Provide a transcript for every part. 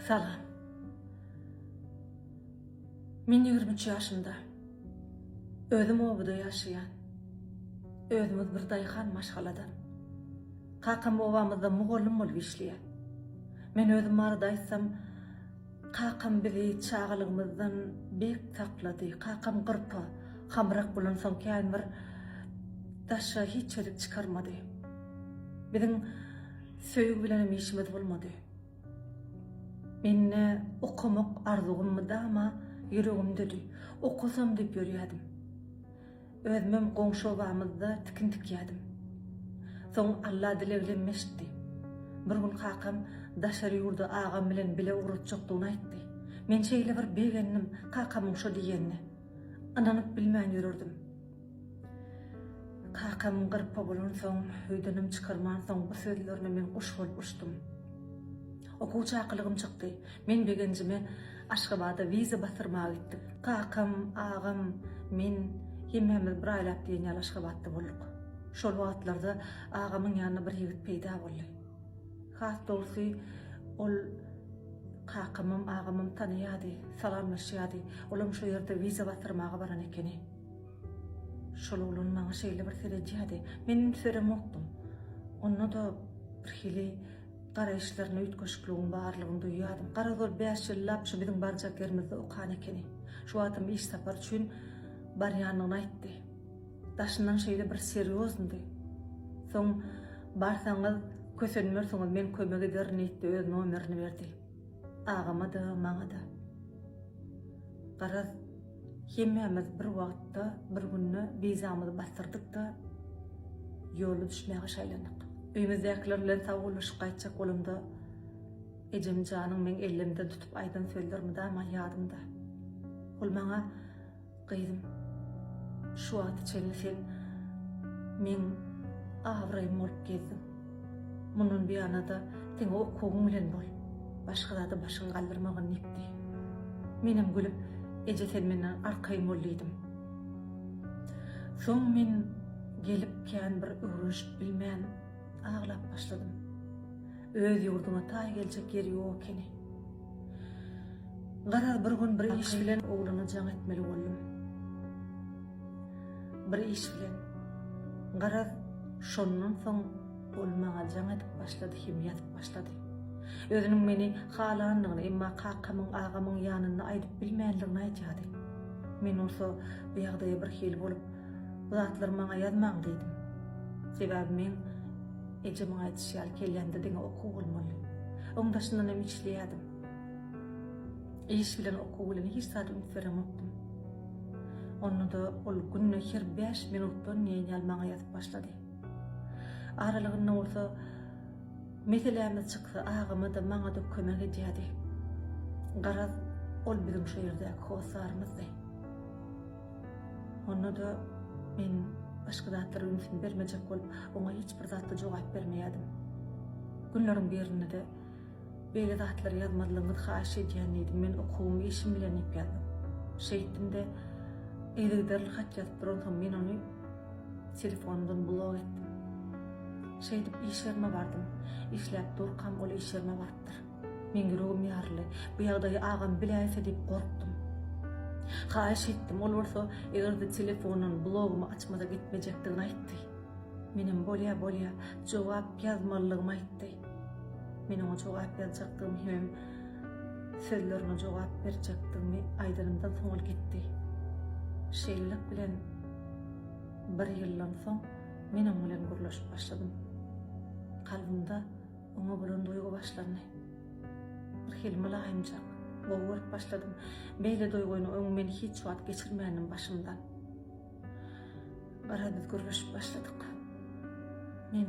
Salam. Men 23 ýaşymda. Özüm obada ýaşaýan. Özümiz bir daýhan maşgaladan. Kakam obamyzda mugallym bolup işleýär. Men özüm barada aýtsam, kakam bizi çagalygymyzdan berk saklady. Kakam gyrpa, hamrak bolansoň kän bir daşa hiç ýerik çykarmady. Biziň söýgi bilenem işimiz bolmady. Mende okamak arzuwym mydama ýüregimdedi. Okasam diýip ýörýärdim. Özümem goňşy obamyzda tikin tikýärdim. Soň Alla dileglemmi eşitdi. Bir gün kakam daşary ýurda agam bilen bile ugratjakdygyny aýtdy. Men şeýle bir begendim kakamyň şo diýenine. Ynanyp bilmän ýörerdim. Kakam gyrpa bolansoň, öýdenem çykarmansoň bu sözlerine men guş bolup uçdum. Okuw çakylygym çykdy. Men begenjime Aşgabada wiza basdyrmaga gitdim. Kakam, agam, men hemmämiz bir aýlap diýen ýaly Aşgabatda bolduk. Şol wagtlarda agamyň ýanynda bir ýigit peýda boldy. Has dogrusy, ol kakamam, agamam tanaýardy, salamlaşýardy. Olam şo ýerde wiza basdyrmaga baran ekeni. Şol oglan maňa şeýle bir seredýärdi. Men üns beremokdym. Onda-da birhili garaýyşlarynda üýtgeşikligiň barlygyny duýýardym. Garaz ol bäş ýyllap şu biziň barjak ýerimizde okan ekeni. Şu wagtam iş sapar üçin barýandygyny aýtdy. Daşyndan şeýle bir serýoznydy. Soň barsaňyz kösenmersiňiz men kömek ederin diýdi öz nomerini berdi. Agama-da, maňa-da. Garaz, hemmämiz bir wagtda, bir günde wizamyzy basdyrdyk-da, ýola düşmäge şaýlandyk. Öýümizdäkiler bilen sagbollaşyp gaýtjak bolamda, ejem janyň meň ellemden tutup aýdan sözleri mydama ýadymda. Ol maňa Gyzym, şu wagta çenli sen meň abraýym bolup gezdiň. Mundan buýana-da diňe okuwyň bilen bol, başga zada başyňy galdyrmagyn diýipdi. Menem gülüp, Eje sen menden arkaýyn bol diýdim. Soň men gelip kän bir öwrenişip bilmän aglap başladym. Öz ýurduňa taý geljek ýeri ýok ekeni. Garaz bir gün bir iş bilen oglana jaň etmeli boldum. Bir iş bilen. Garaz şondan soň ol maňa jaň edip başlady hem ýazyp başlady. Özüniň meni halandygyny emma kakamyň agamyň ýanynda aýdyp bilmändigini aýdýardy. Men bolsa bu ýagdaýa birhili bolup bu zatlary maňa ýazmaň diýdim. Sebäbi meň Ejemiň aýdyşy ýaly kellämde diňe okuw bolmaly. Oň daşyndan hem işleýärdim. Iş bilen okuw bilen hiç zada üns beremokdym. Onda-da ol günde her bäş minutdan diýen ýaly maňa ýazyp başlady. Aralygynda bolsa meselämiz çyksa agama-da maňa-da kömek edýärdi. Garaz, ol biziň şu ýerdäki hossarymyzdy. Onda-da men başga zatlara ünsümi bermejek bolup, oňa hiç bir zatda jogap bermeýärdim. Günleriň birinde-de, Beýle zatlary ýazmazlygyňyzy haýyş edýän diýdim, men okuwym, işim bilen diýip ýazdym. Şeýtdim-de, yzygiderli hat ýazyp duransoň men ony telefonymdan blok etdim. Şeýdip iş ýerime bardym. Işläp durkam ol iş ýerime barypdyr. Meň ýüregim ýaryldy. Bu ýagdaýy agam biläýse diýip gorkdum. Haýyş etdim, ol bolsa eger-de telefondan blogymy açmasa gitmejekdigini aýtdy. Menem bolýa, bolýa, jogap ýazmalydygymy aýtdy. Men oňa jogap ýazjakdygymy hemem sözlerine jogap berjekdigimi aýdanymdan soň ol gitdi. Şeýlelik bilen bir ýyldan soň men oň bilen gürleşip başladym. Kalbymda Oňa bolan duýgy başlandy. Bir hili mylaýymjak, gowy görüp başladym. Beýle duýgyny öň men hiç wagt geçirmändim başymdan. Garaz biz gürleşip başladyk. Men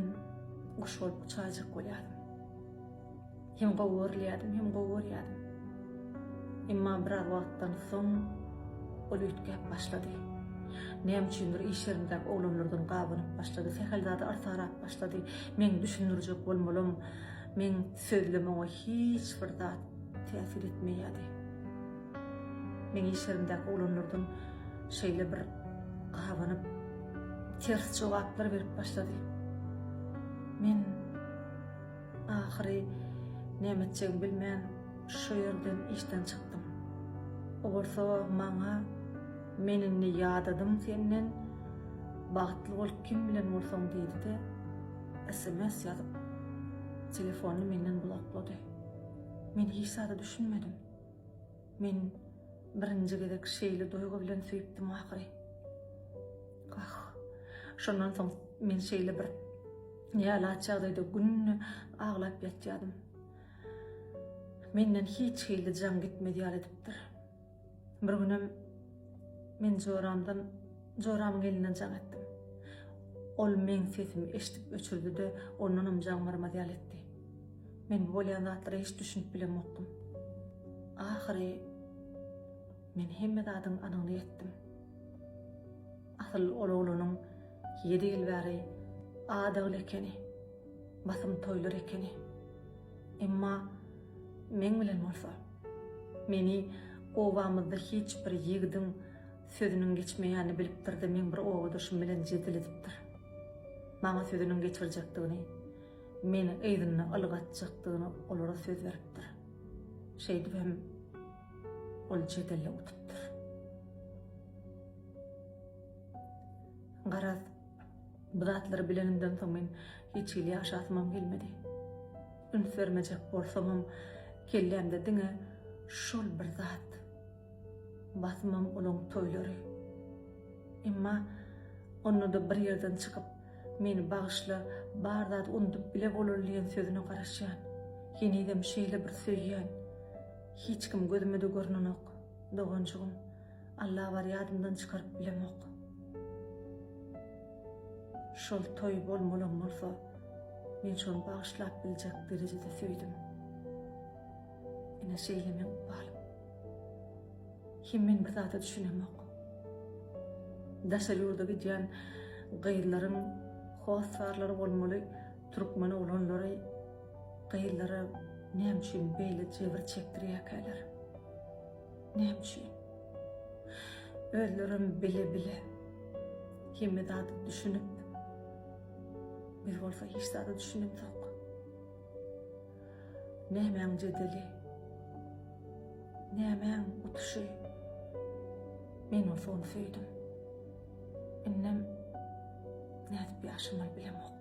guş bolup uçaýjak bolýardym. Hem gowy görülýärdim, hem gowy görýärdim. Emma biraz wagtdan soň ol üýtgäp başlady. Näme üçindir iş ýerindäki oglanlardan gabanyp başlady, sähel zada yrsarap başlady. Meň düşündirjek bolmalym, meň sözlem oňa hiç bir zat täsir etmeýärdi. Meň iş ýerimdäki oglanlardan şeýle bir gabanyp, ters jogaplar berip başlady. Men ahyry näme etjegimi bilmän. şo ýerden işden çykdym. O bolsa maňa Men indi ýadadym senden, bagtly bol kim bilen bolsaň diýdi-de, sms ýazyp, telefonyny menden bloklady. Men hiç zada düşünmedim. Men birinji gezek şeýle duýgy bilen söýüpdim ahyry. Ah, şondan soň men şeýle bir nälaç ýagdaýda günde aglap ýatýardym. Menden hiç hili jaň gitmez ýaly edipdir. Bir günem men joramdan, joramyň elinden jaň etdim. Ol meň sesimi eşidip öçürdi-de, ondanam jaň barmaz ýaly etdi. Men bu bolýan zatlara hiç düşünip bilemokdym. Ahyry men hemme zadyň anygyna ýetdim. Asyl ol oglanyň ýedi ýyl bäri adagly ekeni. Basym toýlar ekeni. Emma meň bilen bolsa, meni obamyzda hiç bir ýigidiň sözüniň geçmeýänini bilipdir-de meň bir obadaşym bilen jedel edipdir. Maňa sözüniň geçirjekdigini, meni yzynda ylgatjakdygyny olara söz beripdir. Şeýdibem ol jedelde utupdyr. Garaz, bu zatlary bilenimden soň men hiç hili ýaşasymam gelmedi. Üns bermejek bolsamam, kellämde diňe şol bir zat. Basymam olaň toýlary. Emma onda-da bir ýerden çykyp, meni bagyşla, bar zady unudyp bile bolaly diýen sözüne garaşýan. Henizem şeýle bir söýýän. Hiç kim gözüme-de görnenok, doganjygym. Alla bar ýadymdan çykaryp bilemok. Şol toý bolmalam bolsa, men şony bagyşlap biljek derejede söýdüm. Ine şeýle meň ykbalym. Hem men bir zada düşünemok. Daşary ýurda gidýän gyzlaryň hossarlary bolmaly türkmen oglanlary gyzlara näme üçin beýle jebir çekdirýärkäler? Näme üçin? Özlerem bile-bile hemme zady düşünip, biz bolsa hiç zada düşünemzok. Nämäň jedeli? Nämäň utuşy? Men bolsa ony söýdüm. Indem nädip ýaşamaly bilemok.